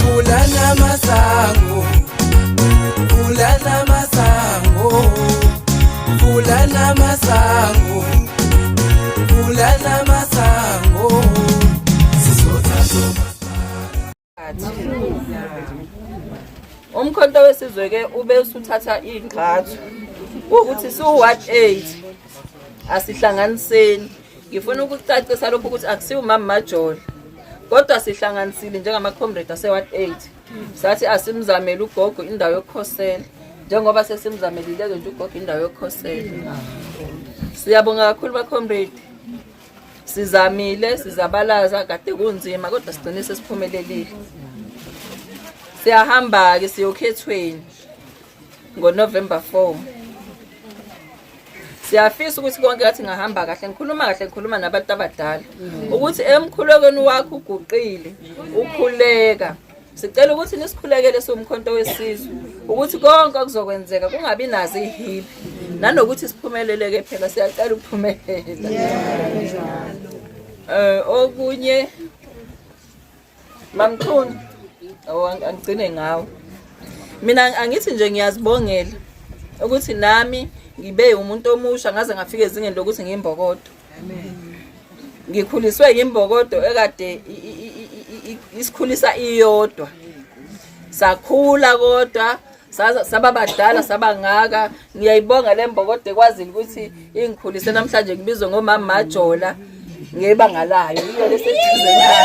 Vulana masango, vulana masango, vulana masango, vulana masango. Sizothatha. Umkhonto wesizwe ke ube usuthatha igxathu ukuthi siwu-ward 8 asihlanganiseni. Ngifuna ukucacisa lokhu ukuthi akusiwo umama Majola kodwa sihlanganisile njengama-comrade ase-ward 8 sathi asimzamele ugogo indawo yokukhosela njengoba sesimzamelile-ke nje ugogo indawo yokukhosela. Siyabonga kakhulu ba-comrade. Sizamile sizabalaza kade kunzima kodwa sigcine sesiphumelelile. Siyahamba-ke siyokhethweni ngoNovember 4. Siyafisa ukuthi konke kathi ngahamba kahle, ngikhuluma kahle, ngikhuluma nabantu abadala ukuthi emkhulekweni wakho uguqile ukhuleka. Sicela ukuthi nisikhulekele siwumkhonto wesizwe ukuthi konke okuzokwenzeka kungabi nazo ihibi nanokuthi siphumeleleke phela siyacela ukuphumelela. Eh okunye Mamthuni angigcine ngawo. Mina angithi nje ngiyazibongela ukuthi nami ngibe umuntu omusha ngaze ngafika ezingeni lokuthi ngiyimbokodo. Ngikhuliswe yimbokodo ekade isikhulisa iyodwa. Sakhula kodwa saba badala saba ngaka. Ngiyayibonga le mbokodo ekwazile ukuthi ingikhulise namhlanje ngibizwe ngomama Majola ngebanga layo. Iyo leseduze nayo.